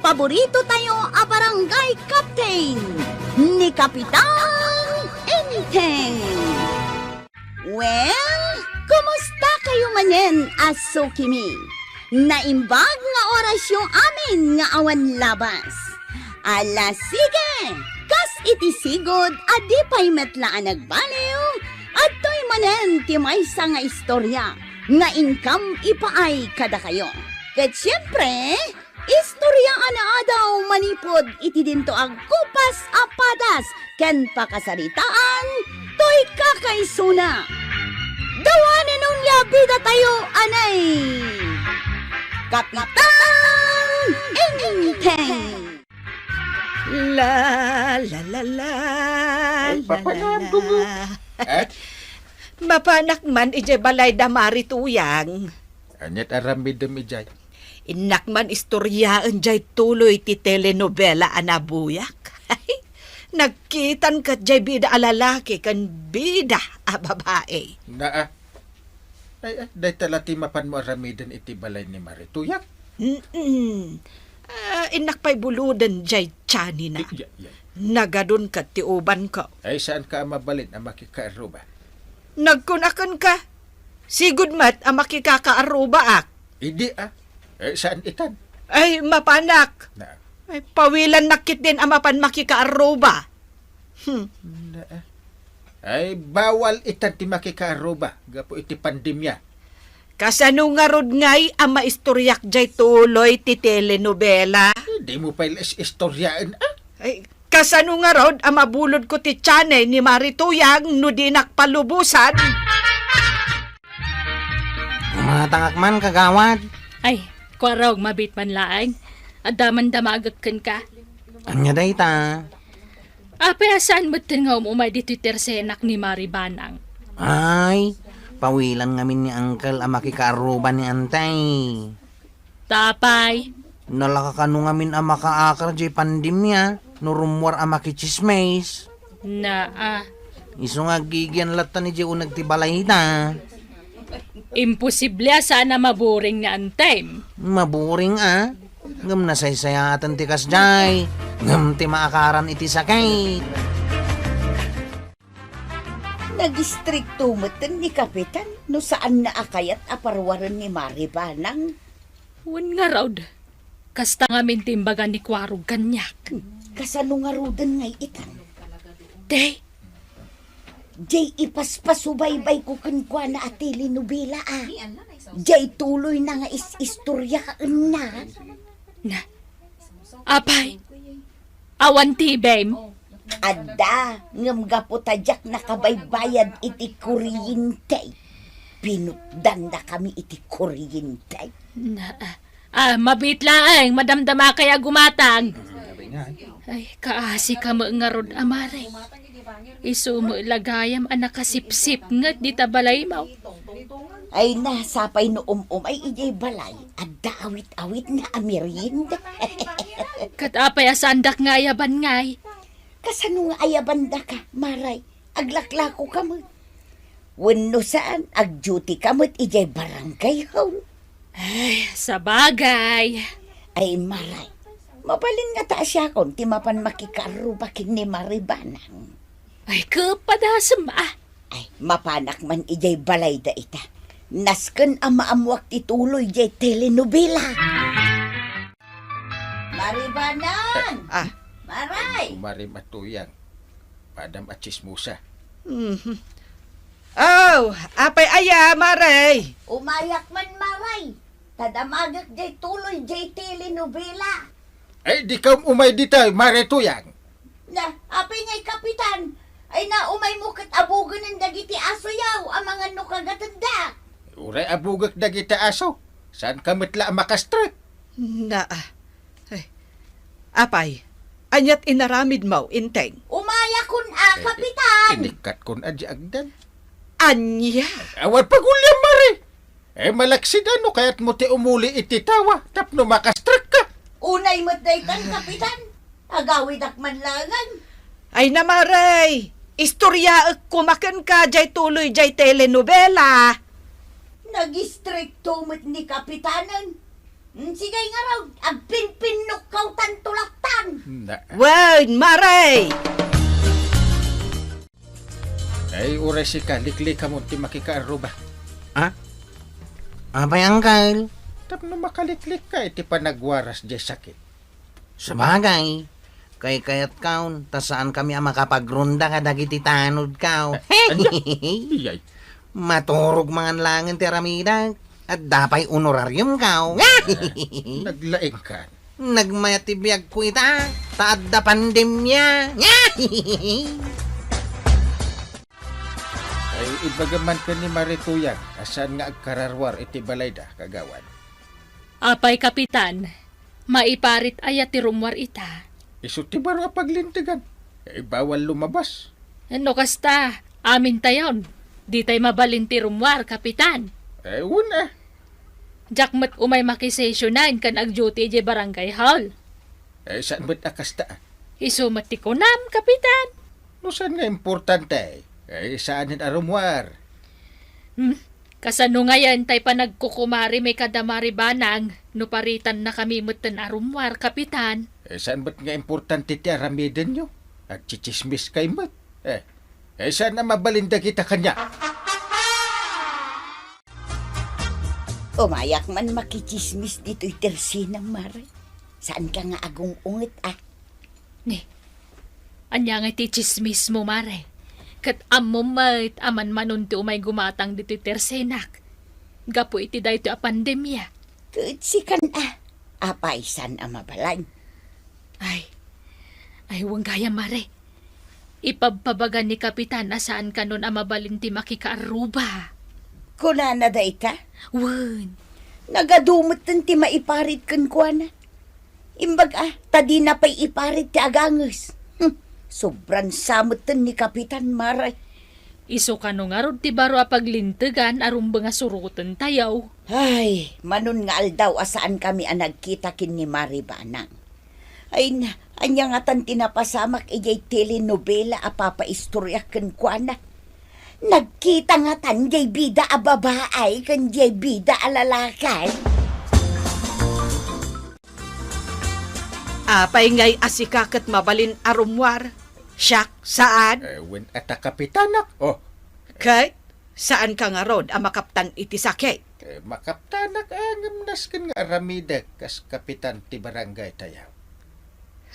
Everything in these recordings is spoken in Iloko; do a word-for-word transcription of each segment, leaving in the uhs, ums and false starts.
paborito tayo a barangay captain, ni Kapitan Enteng. Well, kumusta kayo manen a sukimi? Naimbag nga orasyo amin nga awan labas. Ala, sige! Kas iti sigud a di pay met la a nagbaliw, adtoy manen ti maysa nga istorya nga inkam ipaay kadakayo. Ket siempre, istorya a naadaw manipud iti dinto agkupas a padas ken pakasaritaan toy kakaisuna. Dawanen onia bida tayo anay Kapitan Enteng. La, la, la, la, Ay, la, la, papanuan la. Ko mo. Eh? Mapanak man idiay balay da Mari Tuyang. Aniat aramidem idiay? Innak man istoryaen jay tuloy ti telenovela a nabuyak. Nagkitan ket jay bida a lalaki ken bida a babae. Naa. Ay, ay, dayta la ti mapanmo aramiden iti balay ni Mari Tuyang? Mm-mm. Ah, innak pay buloden jay tianina. Ay, ay, ay. Nagadun ket ti ubanko. Ay, saanka a mabalin a makikaarruba? Nagkunaken ka. Sigud met a makikakaarrubaak. Idi, ah. Eh, saan itan? Ay, mapanak. Na. Ay, pawilannak ketdin a mapan makikaarruba. Hmm. Na, ah. Ay, bawal itan ti makikaarruba gapu iti pandemia. Kasano ngarud ngay a maistoryak jay tuloy ti telenovela? Eh, di mo pay la is-istoryaen, ah? Ay, kasano ngarud a mabulodko ti tianay ni Mari Tuyang no dinak palubosan? Umatangak man, kagawad. Ay, kuarog, mabit man laeng. Adda man damagek kenka. Ania dayta? Apay a saan metten nga um-umay ditoy tersenak ni Mari Banang? Ay, pawilan ngamin ni Uncle a makikaarruba ni Antay. Tapay? Nalaka kano ngamin a makaakar jay pandemia no rummuar a makitsismis. Naa. Isu nga aggigian latta ni jay uneg ti balayda. Imposible a saan a maburing ni Antay. Maburing a? Ngem nasaysayaaten ti kasdiay. Ngem ti maakaran iti sakit. Nagistrikto metten ni Kapitan no saanna a kayat a paruaren ni Mari Banang. Wen ngarud, kasta ngamin ti imbaga ni Kuarog kaniak. Hmm, kasano ngaruden ngay itan? Te. Jay ipaspasubaybayko kenkuana a telenovela, a. Jay tuloyna nga is-istoryaenna. Na, apay, awan ti ibem? Adda, ngem gapu ta diak nakabaybayad iti kuryente, pinutdannakami iti kuryente. Na, ah, mabit laeng, madamdamakay a gumatang. Ay, kaasika met ngarud a Mari. Isu met la gayam a nakasipsipnget dita balaymo. Ay, na, sapay no um-umay idiay balay, adda awit-awitna a merienda. Ket apay a saandak nga ayaban ngay? Kasano nga ayabandaka, Maray? Aglaklako ka met. Wenno saan, agduty ka met idiay barangay hall. Ay, sabagay. Ay, Maray, mabalin ngata a siakon ti mapan makikaarruba ken ni Mari Banang. Ay, kapadasem, ah. Ay, mapanak man idiay balayda ita. Nasken a maammoak ti tuloy diay telenovela. Mari Banang! Ah. Maray! Mari Matuyang. Padam a tsismosa. Mhm. Oh, apay aya, Maray? Umayak man, Maray. Ta damagek diay tuloy diay telenovela. Ay, di ka umay dita, Mari Tuyang. Na, apay ngay, Kapitan? Ay, naumaymo ket abugenen dagiti asoyo, amangan no kagatenda. Uray abugek dagiti aso. Saan ka met la a makastrek? Na, ay, apay, aniat inaramidmo, Inteng? Umayakon a, eh, Kapitan! Inikkatkon a di agdan. Ania? Awan pagulliam, Mari. Eh, malaksid a no kayatmo ti umuli iti tawa tapno makastrekka. Unay met daytan, Kapitan. Agawidak man laengen. Ay na, Mari, istoryaek koma kenka diay tuloy diay telenovela. Nagistrikto met ni Kapitanen. Mm, sige ngarud, agpinpinnok ka ta Wen, Mare! Ay, uray sika, liklikamon ti makikaarruba. Ah? Apay, Uncle? Tapno makaliklikka iti panagwaras diay sakit. Sabagay, kaykayatkaon, ta saankami a makapagronda kadagiti tanodkaw. Eh, ania? Iyay. Maturog mangan laengen ti aramidek. Adda pay honorariumkaw. Naglaingkan. Nagmayat ti biagko ita, ta adda pandemia. Ay, ibagam man ken ni Mare Tuyang a saan nga agkararwar iti balayda, Kagawad. Apay, Kapitan, maiparit aya ti rummuar ita? Isu ti baro a paglintegan. Eh, bawal lumabas. No kasta, amintayon. Ditay mabalin ti rummuar, Kapitan. Eh, wen, eh. Diak met umay makisesionan ken agduty idiay barangay hall. Eh, saan met a kasta? Isu met ti kunam, Kapitan. No saan nga importante, eh, saanen a rummuar. Hmm? Kasano ngayen tay panagkukumarimi kada Mare Banang no paritannakami metten a rummuar, Kapitan? Eh, saan met nga importante ti aramidenyo? Agtsitsismiskay met. Eh, eh, saan a mabalin dagita kaniak? Umayak man makitsismis ditoy tersenam, Mare. Saanka nga agung-unget, ah. Ni, ania ngay ti tsismismo, Mare? Ket ammom met a manmanon ti umay gumatang ditoy tersenak gapu iti daytoy a pandemia. Ket sikan, ah, apay saan a mabalin? Ay, ay, wen gayam, Mare. Ipabpabaga ni Kapitan a saan kanon a mabalin ti makikaarruba. Kunana dayta? Wen. Nagadu metten ti maiparit kenkuana. Imbag a, ta dina pay iparit ti aganges. Hmm, sobran sa metten ni Kapitan, Mare. Isu kano ngarud ti baro a paglintegan a rumbeng a surotentayo? Ay, manon nga aldaw a saankami a nagkita ken ni Mare Banang. Ay na, ania ngatan ti napasamak idiay telenovela a papaistoriak kenkuana? Nagkita ngatan diay bida a babae ken diay bida a lalaki? Apay ngay a sika ket mabalin a rummuar? Siak, saan? Eh, wen a ta kapitanak. Oh. Ket saanka ngarud a makaptan iti sakit? Eh, makaptanak, eh, ngem nasken nga aramidek kas kapitan ti barangay tayo.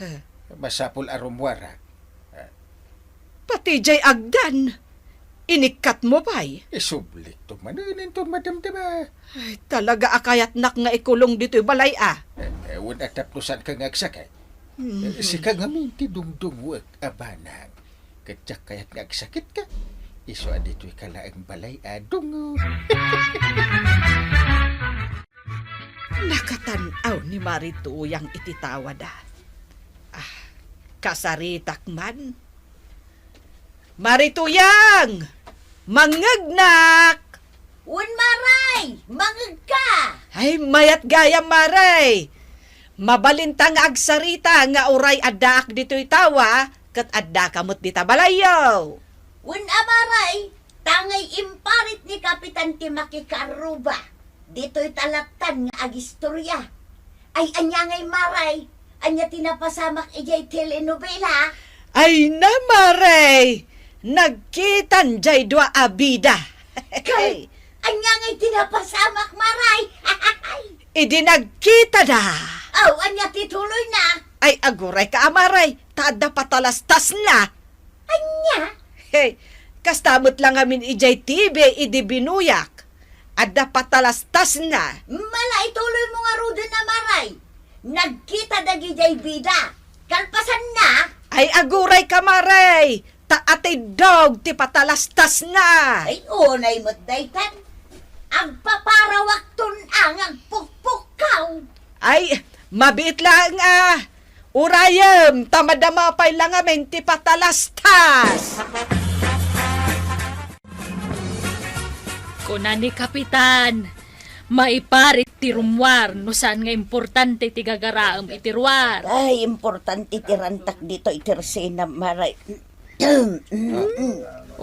Huh. Masapul a rummuarak. Eh. Pati jay agdan, inikkatmo pay? Isublikto manen inton madamdama. Ay, talaga a kayatnak nga ikulong ditoy balay a. Eh, eh, wen a tapno saanka nga agsakit. Mhm. Eh, sika ngamin ti dungdunguek a banag. Ket diak kayat nga agsakitka. Isu a ditoyka laeng balay a dungo. Nakatan-aw ni Mare Tuyang iti tawada. Ah, kasaritak man. Mare Tuyang! Mangngegnak! Wen, Mare! Mangngegka! Ay, mayat gayam, Mare! Mabalinta nga agsarita nga uray addaak ditoy tawa, ket addaka met dita balayyo. Wen a, Mare, ta ngay imparit ni Kapitan ti makikaarruba. Ditoy ta lattan nga agistorya. Ay, ania ngay, Mare? Ania ti napasamak idiay telenovela? Ay na, Mare! Nagkitan jay dua a bida. Kay, ania ngay ti napasamak, Mare? Idi nagkitada. Aw, ania ti tuloyna? Ay, agurayka a, Mare, ta adda patalastasna. Ania? Hey, kasta met la ngamin idiay T V idi binuyak. Adda patalastasna. Mala, ituloymo ngaruden a, Mare. Nagkita dagidiay bida. Kalpasanna? Ay, agurayka, Mare. Ta atiddog ti patalastasna. Ay, unay met daytan. Agpaparawakton a nga agpukpukkaw. Ay, mabiit laeng a. Urayem, ta madama pay la ngamin ti patalastas. Kuna ni Kapitan, maiparit ti rummuar no saan nga importante ti gagaraem iti ruar. Ay, importante ti rantak ditoy tersenam, Mare.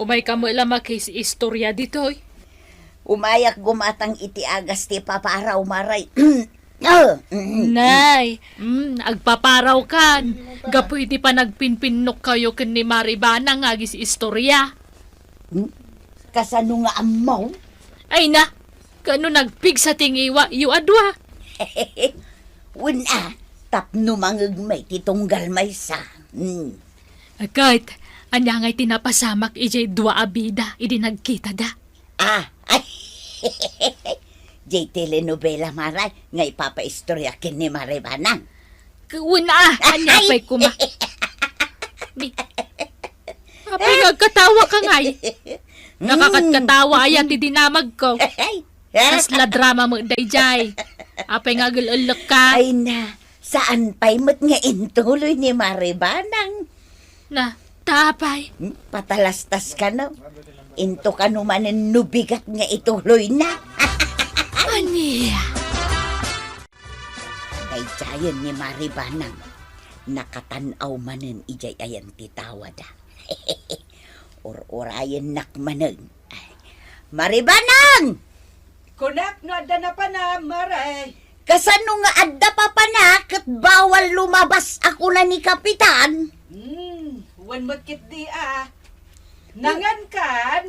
Umayka met la makis-istorya ditoy. Umayak gumatang iti agas ti paparaw, Mare. Oh, mm, mm. Nay, mm, agpaparaw kan. Gapu iti panagpinpinnokkayo ken ni Mari Banang nga agis-istorya. Hmm? Kasano nga ammo? Ay na, kano nagpigsa ti ngiwayo a dua? Wen a, tapno mangegmi ti tunggal maysa. Hmm. Ket, ania ngay ti napasamak idiay dua a bida idi nagkitada? Ah, ay. Diay telenovela, Maray, nga ipapaistorya ken ni Mari Banang. Kuna, ania pay koma? Ni, apay nga agkatawa ka ngay? Nakakat-katawa aya ti dinamag ko. Ay. Kasla drama met daydiay. Apay nga agel-ellek ka? Ay na, saan pay met nga intuloy ni Mari Banang? Na, ta apay? Hmm, patalastas kano. Into kano manen no bigat nga ituloy na. Ania? Daydiayen ni Mari Banang. Nakatan-aw manen idiay ayan ti tawada. Ur-urayennak manen. Mari Banang! Kunak no adda napanam, Mare. Kasano nga adda papanak ket bawal lumabas a kuna ni Kapitan? Hmm, wen met ketdi a. Nangan kan?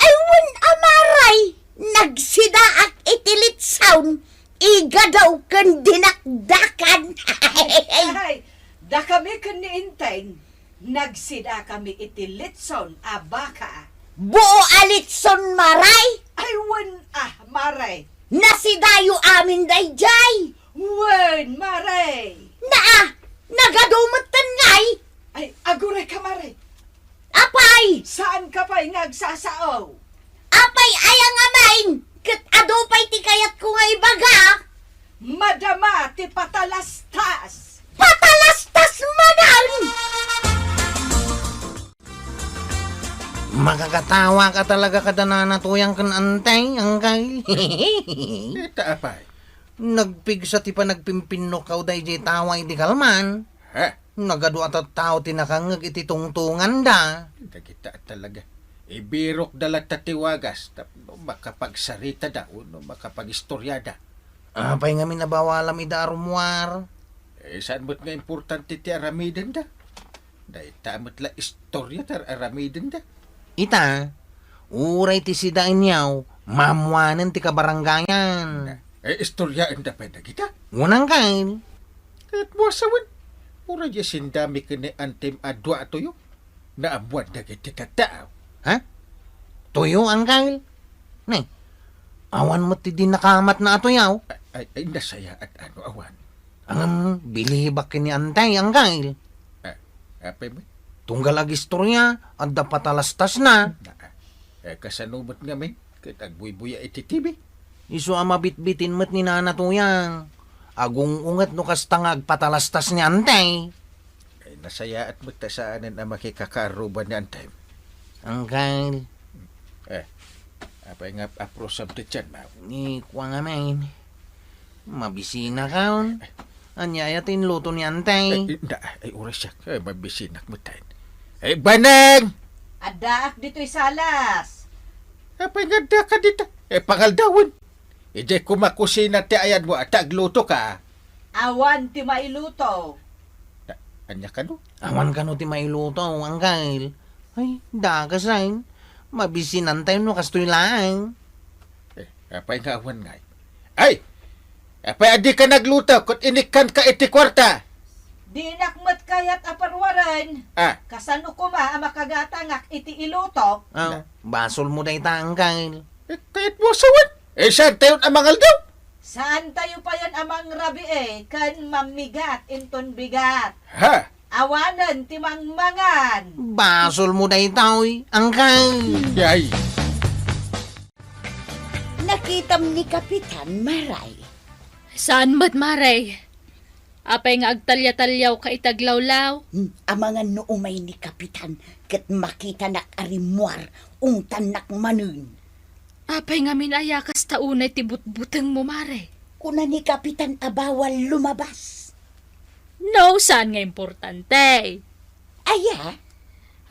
Ay, wen a, Maray! Nagsidaak iti litson, igado ken dinakdakan. Ay, dakami ken ni Enteng. Nagsidakami iti litson a baka. Buo a litson, Maray? Ay, wen a, Mare. Nasidayo amin daydiay. Wen, Mare. Naa, nagadu metten ngay. Ay, aguray ka, Mare. Apay? Saan ka pay nga agsasao? Apay aya ngamin? Ket adu pay ti kayatko nga ibaga? Madama ti patalastas. Patalastas manen! Makakatawa ka talaga kada nanatuyang ken Enteng, Angkay. Ita apay? Nagpigsa ti panagpimpinnokkaw daydiay tawa iti kalman. Ha? Nagadu a tattao ti nakangngeg iti tungtunganda. Dagita talaga. Ibirokda latta ti wagas tapno makapagsaritada wenno makapagistoriada. Apay ngamin a bawalam ida a rummuar? Eh, saan met nga importante ti aramidenda? Dayta met la istorya ti ar-aramidenda. Ita, uray ti sida inyaw, maammuanen ti kabarangayan. Na, eh, istoryaenda pay dagita? Wen, Angkay. Ket buasawen, uray diay sindami ken ni Antem a dua a tuyo. Naammuan dagiti tattao. Ha? Tuyo, Angkay? Ne, awan met ti dinakamatna a tuyo. Ay, ay, nasayaat a no awan. Ngem, bilibak ken ni Antay, Angkay. Ah, apay met? Tunggal agistorya, adda patalastasna. Na, eh, kasano met ngamin? Ket agbuybuya iti T V. Isu a mabitbitin met ni Nana Tuyang. Agung-unget no kasta nga agpatalastas ni Antay. Ay, nasayaat met ta saanen a makikakaarruba ni Antay. Angkay. Eh, apay nga aprusam ti tiyan, maw? Ni kua ngamin. Mabisinak, aw. Ania aya ti inluto ni Antay? Ay, inda, ay, uray siak. Ay, mabisinak met tayo. Ay, Baneng! Addaak ditoy salas. Apay nga adda ka dita? Eh, pangaldawen. Idiay koma kusina ti ayat mo, ta agluto ka. Awan ti mailuto. Ta, ania kano? Awan kano ti mailuto, Angkay. Ay, dakes, ay. Mabisinantayo no kastoy laeng. Eh, apay nga awan ngay? Ay! Apay a dika nagluto ket inikkanka iti kuarta? Dinak met kayat a paruaren. Ah. Kasano koma a makagatangak iti ilutok? Ah, na- basolmo dayta, Angkay. Eh, kayatmo a sawen? Eh, saantayon a mangaldaw? Saantayo payen a mangrabii ken mammigat inton bigat. Ha? Awanen ti mangmangan. Basolmo daytoy, Angkay. Yay. Nakitam ni Kapitan, Maray. Saan met, Maray? Apay nga agtalya-talyawka iti aglawlaw? Hmm, amangan no umay ni Kapitan ket makitanak a rimmuar, ungtannak manen. Apay ngamin aya kasta unay ti butbutengmo, Maray? Kuna ni Kapitan a bawal lumabas. No, saan nga importante. Aya?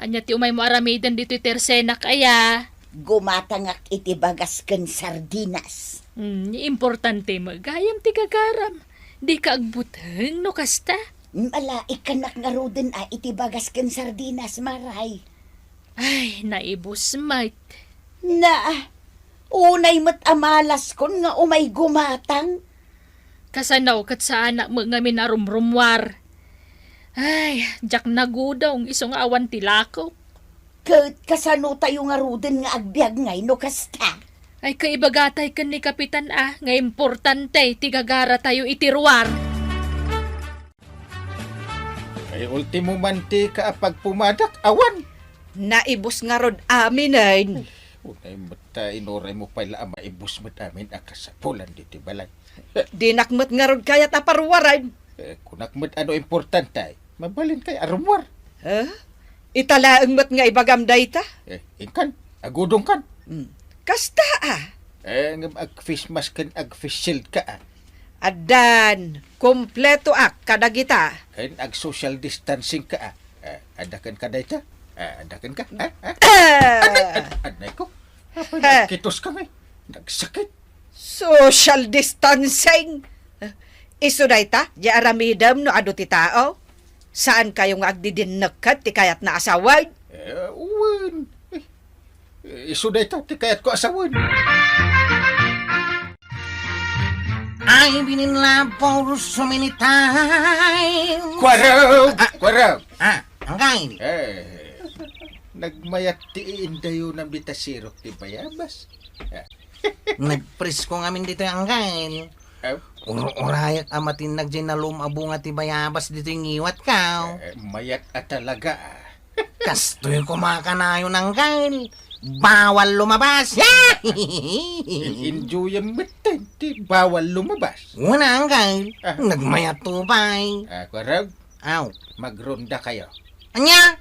Ania ti umaymo aramiden ditoy tersenak aya? Gumatangak iti bagas ken sardinas. Hmm, importante met gayam ti gagaram. Dika agbuteng no kasta. Ala, ikkannak ngaruden a iti bagas ken sardinas, Maray. Ay, naibus met. Na, unay met a malaskon nga umay gumatang. Kasano ket saanak met ngamin a rumrummuar? Ay, diak nagudong isu nga awan ti lakok. Ket kasano tayo ngaruden nga agbiag ngay no kasta? Ay, kaibagatay ken ni Kapitan a nga importante ti gagara tayo iti ruar. Ay, ultimo man ti kaapagpumadak, awan. Naibus ngarud aminen. Unay met ta inuray mo pay la a maibus met amin a kasapulan diti balay. Dinak met ngarud kayat a paruaren. Eh, kunak met ano importante, mabalin kay a rummuar. Eh? Ita laeng met nga ibagam dayta? Eh, inkan, agudong kan. Hmm. Kasta a. Eh, ngem ag-face mask ken ag-face shield ka a. Addan, kumpleto ak kadagita. Ken ag-social distancing ka a. Eh, adda ken ka dayta? Eh, adda ken ka? Ha? Ha? Ah! Anay, ad-, anay ko. Apa, eh, nagkitos ka ngay? Nagsakit. Social distancing? Isu dayta, di aramidem no adu ti tao? Saan kayo nga agdidinnekket ti kayatna a sawen? Eh, wen. Eh, isu dayta ti kayatko a sawen. I've been in love for so many times. Kuarog! Ah. Kuarog! Ah, anggain. Eh, nagmayat ti iindayonam dita sirok ti bayabas. Nagpresko ngamin ditoy, anggain. Eh? Ur-urayak a matinnag diay nalum a bunga ti bayabas ditoy ngiwat, kaw. Eh, mayat a talaga, ah. Kastoy koma kanayon, anggain. Bawal lumabas. In-, enjoyam metten ti bawal lumabas. Wen, anggain. Ah. Nagmayat to, bay. Ah, kuarog? Aw. Magronda kayo. Ania?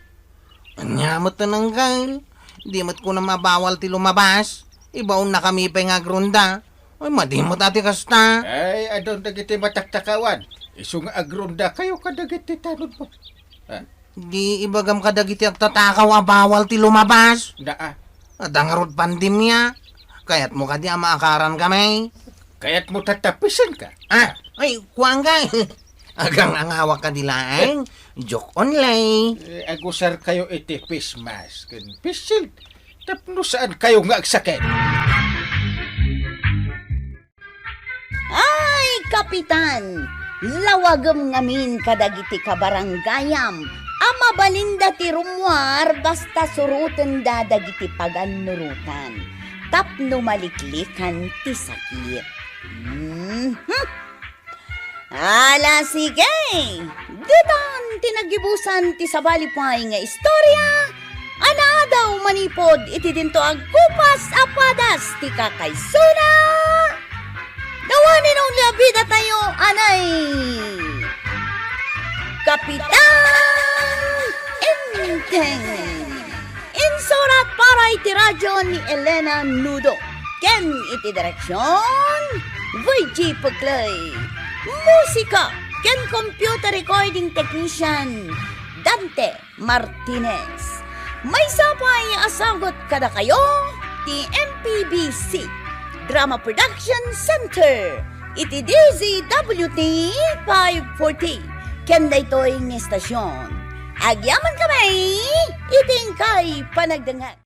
Ania met, anggain? Di met kunam a bawal ti lumabas. Ibaonnakami pay nga agronda. Ay, madi met a ti kasta. Ay, adun dagiti mataktakawan. Isu nga agronda kayo kadagiti tanodmo. Ah. Di ibagam kadagiti agtatakaw a bawal ti lumabas. Naa. Adda ngarud pandemia. Kayatmo kadi a maakaran kami? Kayatmo tatapisan ka? Ah, ay, kuan ka. Agang-angawak kadi laeng. Joke only. Eh, agusar kayo iti face mask ken face shield tapno saan kayo nga agsakit. Ay, Kapitan! Lawagem ngamin kadagiti kabaranggayam a mabalinda ti rummuar basta surotenda dagiti pagannurotan tapno maliklikan ti sakit. Mhm. Ala, sige! Ditan ti nagibusan ti sabali pay nga istorya a naadaw manipud iti dinto agkupas a padas ti kakaisuna. The one and only a bida tayo, anay, Kapitan Enteng. Insurat para iti radyo ni Elena Nudo ken iti direksion, V G Puclay. Musika ken computer recording technician, Dante Martinez. Maysa pay a sagut kadakayo ti M P B C Drama Production Center iti D Z W T five forty ken daytoy nga estasion. Agyaman kami iti inkay panagdengngeg.